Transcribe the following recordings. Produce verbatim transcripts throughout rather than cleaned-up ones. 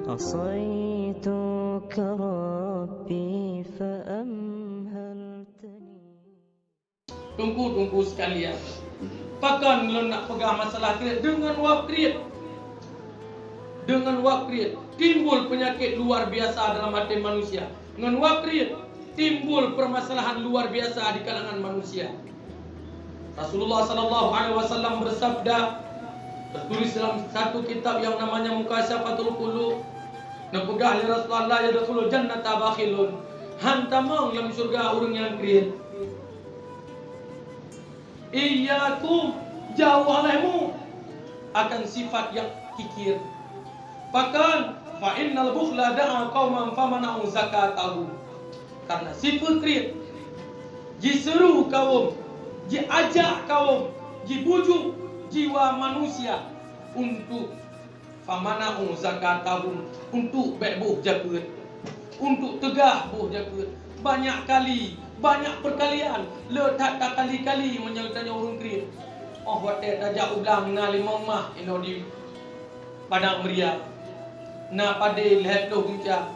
عصيتك ربي فأمهلتني. Teungku-teungku sekalian, pakon lôn nak peugah masalah kriet? Deungon wab kriet. Deungon wab kriet timbul peunyakét luar biasa dalam até manusia. Ngon wab kriet timbul permasalahan luar biasa di kalangan manusia. Rasulullah sallallahu alaihi wasallam bersabda, tertulis dalam satu kitab yang namanya Mukasyafatul Qulub, neupeugah lé Rasulullah, "La yadkhulul jannata bakhilun." Han tamong lam syurga ureuëng nyang kriet. Iyyakum, jauh alaimu akan sifat nyang kikir. Pakon? "Fa innal bukhla da'a qauman famana'u zakatahum." Karena sifat kriet jiseuru kawöm, jiajak kawöm, jibujuk jiwa manusia untuk famana'u zakatahum, untuk bék boh jakeuet, untuk teugah boh jakeuet. Banyak kali, banyak perkalian, le that takali-kali meunyoe tanyoe ureuëng kriet. Óh watée tajak u blang na limong mah inoe di Padang Meuria. Na padé lhée ploh gunca.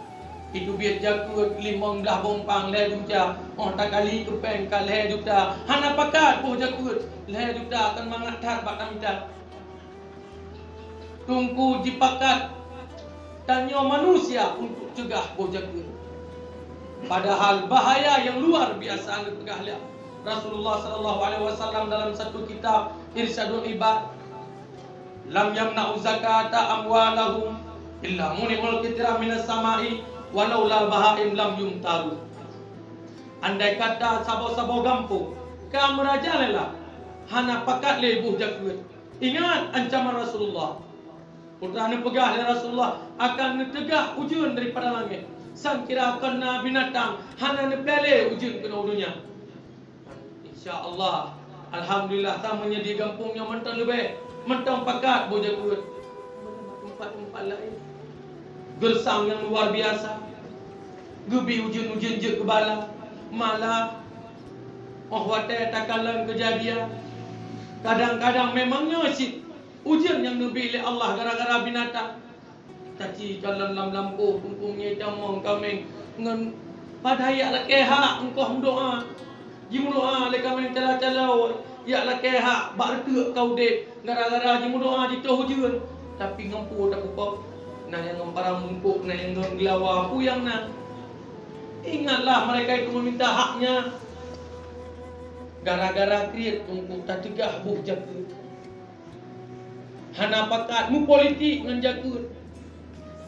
Iteubiet jakeuet limong blaih bompang lhée gunca. Óh takali keu péng ka lhée juta. Hana pakat boh jakeuet lhée juta, kan mangat that bak tamita. Teungku, jipakat tanyoe manusia untuk cegah boh jakeuet. Padahal bahaya nyang luar biasa geupeugah lé Rasulullah sallallahu alaihi wasallam dalam satu kitab Irsyadul Ibad, "Lam yamna'u zakata amwalahum illa muni'ul qitra minas sama'i walaula bahaim lam yumtaru." Andai kata saboh-saboh gampông ka meurajalela, hana pakat lé boh jakeuet. Ingat ancaman Rasulullah. Peue neupeugah lé Rasulullah, akan neuteugah ujeuen daripada langét. Sangkira kon na binatang hana neupialée ujeuen keunoe donya. Insya Allah, alhamdulillah, sama nyoe di gampông nyoe mantong leubeh, mantong pakat boh jakeuet. Teumpat-teumpat laén, geusang nyang luar biasa, geubi ujeuen-ujeuen jeuet keu bala, malah óh watée takalon keujadian, kadang-kadang memang nyoe cit ujeuen nyang neubi lé Allah gara-gara binatang. Taci kalon lam lampôh, teungku, ngieng tamong kaméng ngon padahai yak lakée hak eungkoh meudoá. Jimeudoá lé kaméng cala-cala, yak lakée hak bak reuteuek ka udeb gara-gara jimeudoá jitoh ujeuen. Tapi ngon peue tapeukoh? Na nyang ngon parang bungkôk, na nyang ngon geulawa, peue nyang na? Ingatlah, mereka itu meminta haknya. Gara-gara kriet teungku tateugah boh jakeuet. Hana pakat meupolitik ngon jakeuet.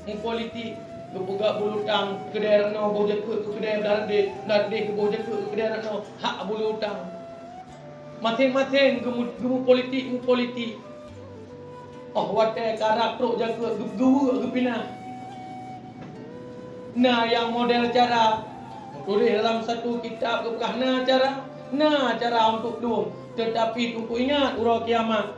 Meupolitik, geupeugah bulutang keudée reunoe boh jakeuet keu keudée blah leudeh, blah leudeh keu boh jakeuet keu keudée reunoe hak bulutang. Maséng-maséng geumeu-, geumeupolitik, meupolitik. Óh watée karab trok jakeuet geu-, geuweuek geupinah. Na nyang model cara, meutuléh dalam satu kitab geupeugah na cara, na cara untuk dum, teutapi teungku ingat uroe kiamat.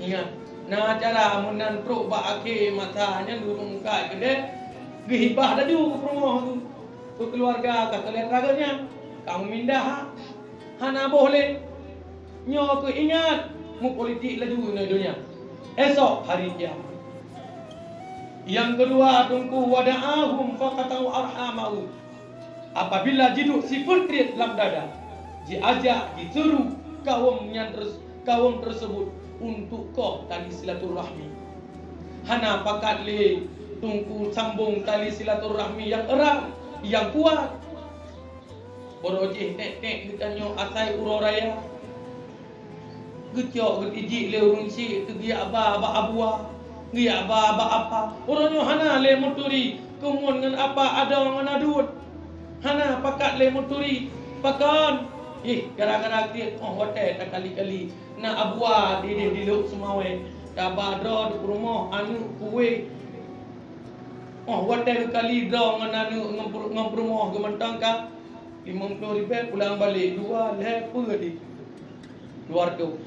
Ingat, na cara meunan trok bak akhé masa nyan ureuëng mukat keudeh geuhibah laju keu peurumoh tu, keu keuluwarga ka keuliet rayeuk nyan, ka meumindah, hana boh lé. Nyoe keuh ingat, meupolitik laju inoe donya. Esok hari kiamat. Nyang keudua, teungku, wada'ahum faqata'u arhamahum. Apabila jiduek sifeuet kriet lam dada, jiajak, jiseuru kawöm nyan teus-, kawöm teuseubut untuk koh tali silaturahmi. Hana pakat lé teungku sambong tali silaturahmi nyang erat, nyang kuat. Barô jih nek-nek geutanyoe asai uroe raya. Geucok geutijik lé ureuëng syik keu geujak ba bak abua, geujak ba bak apa. Uroe nyoe hana lé meuturi keumun ngon apa, adoe ngon aduen. Hana pakat lé meuturi. Pakon? Ih, gara-gara kriet óh watée takali-kali na abua di deh di Lhokseumawe, taba droe di peurumoh aneuëk kuwéh. Óh watée geukali droe ngon aneuëk ngon peurumoh geuh mantong ka limong ploh ribée, pulang balek dua lhée peue di luar tu.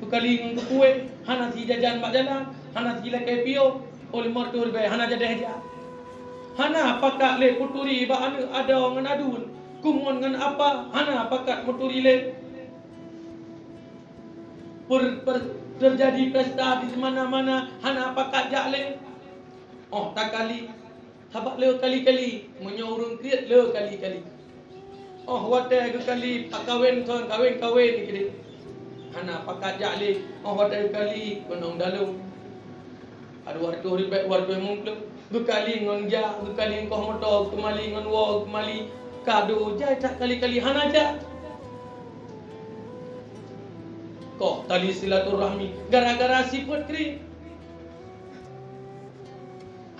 Peukali ngon keukuwéh, hana sijajan bak jalan, hana silakée piôh, oh limong ploh ribée hana jadeh jak. Hana pakat lé peuturi bak aneuëk adoe ngon aduen, keumun ngon apa, hana pakat meuturi lé. Per-, per-, teujadi pesta di mana-mana, hana pakat jak lé. Oh, takali, sabab le kali-kali, meunyoe ureuëng kriet le kali-kali. Oh, watée geukali, pakawen thon, kawen-kawen keudeh. Hana pakat jak lé, oh, watée geukali, keunong dalong. Aduh, watée ribet, watée mungkle. Geukali ngon jak, geukali ngon koh moto, geukali ngon woe, geukali kado, jai that kali-kali hana jak. Koh tali silaturahmi, gara-gara sifeuet kriet.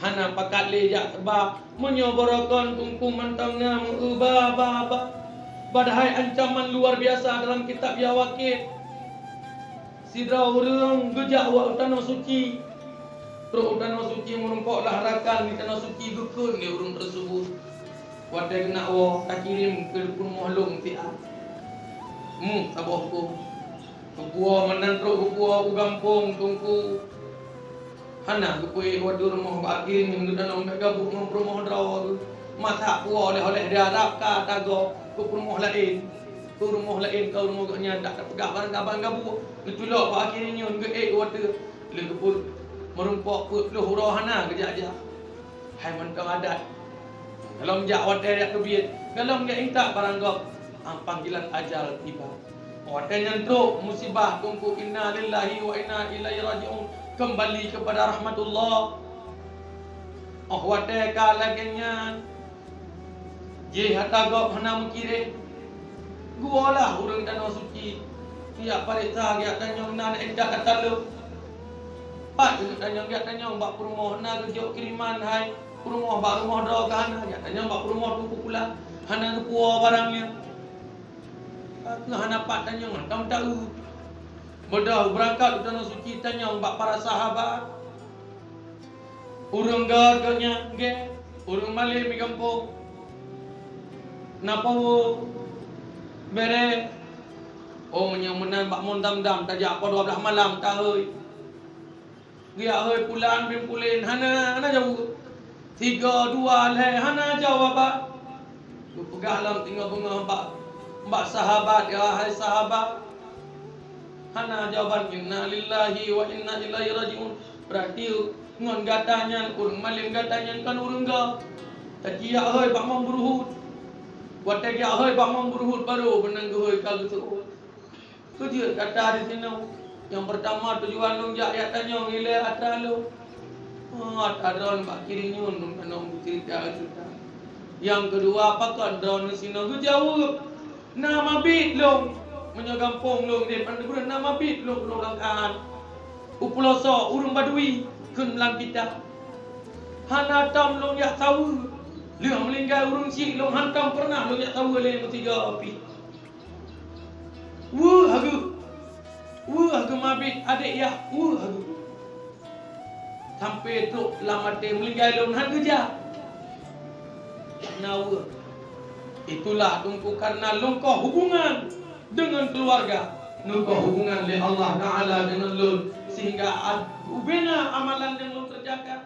Hana pakat lé jak ba, meunyoe barokon kungku mantong na meu-eu ba, ba, ba. Padahai ancaman luar biasa dalam kitab Yawaqit. Sidroe ureuëng geujak u tanoh suci. Trok u tanoh suci, meurumpok lah rakan di tanoh suci, geukheun lé ureuëng teuseubut. Watée geunak woe, takirém keu peurumoh lôn siat. Mu saboh huköm. Geupuwoe meunan trok geupuwoe u gampông Teungku. Hana geupeuék watée rumoh bak kiri ngon geutanong bék gabuek ngon peurumoh droe. Masak puwoe oleh-oleh di Arab ka tagoe keu peurumoh laén. Keu rumoh laén ka rumoh geuh nyan dak tapeugah barang gaban gabuek. Geuculok bak kiri ngon geuék watée lé geupeuet meurumpok peuet ploh uroe hana geujak-jak. Hai mantong adat. Galom jak watée jak keubiet, galom jak intat barang gob, panggilan ajal tiba. Watée nyan trok musibah Teungku, inna lillahi wa inna ilaihi raji'un, kembali kepada rahmatullah. Oh watée ka lagée nyan, jih ata gob hana meukirém. Geuwoe lah ureuëng tanoh suci, jak pareksa jak tanyong na intat ata lôn. Pat keuneuk tanyong jak tanyong bak peurumoh na geujok kiriman hai peurumoh bak rumoh droe ka hana, jak tanyong bak peurumoh Teungku Pulan hana geupuwoe barang nyan. Ka keuh hana pat tanyong, mantong taeu. Beudôh beurangkat u tanoh suci tanyong bak para sahabat. Ureuëng gét geuh nyan, gét, ureuëng malém di gampông. Na peue? Béré. Oh, meunyoe meunan bak mon dam-dam tajak poh dua blaih malam tahôi. Geujak hôi pulan bin pulen, hana, hana jaweueb. Tiga, dua, lhée, hana jawaban. Geupeugah lom teungoh beungoh bak, bak sahabat, "Ya hai sahabat, hana jawaban, inna lillahi wa inna ilaihi raji'un." Berarti ngon gata nyan, ureuëng malém gata nyan kon ureuëng gét. Tajak hôi bak mon beuruhut. Watée jak hôi bak mon beuruhut, barô meunan geuhôi ka geuseuôt. Keujeuet gata disinoe. Nyang peurtama tujuan lôn jak, jak tanyong ilée atra lôn. Oh, atra droen bak kiri nyoe lôn tanyong beucerita-cerita. Nyang keudua, pakon droen disinoe geujaweueb, na mabiet lôn. Meunyoe gampông lôn di Pandebreueh na mabiet lôn, lôn langkahan. U Pulo Soe ureuëng Badui kheun lam kitab. Hana tom lôn jak saweue. Lheueh meuninggai ureuëng chik lôn hantom peureunah lôn jak saweue lé meusigoe pih. Weueh hageuh. Weueh hageuh mabiet adék yah, weueh hageuh. Sampai trok lam até meuninggai lôn han geujak. Na weueh. Itulah Teungku karena lôn koh hubungan deungon keuluwarga. Lôn koh hubungan lé Allah Taala deungon lôn sehingga ad-, ubena amalan nyang lôn kerjakan.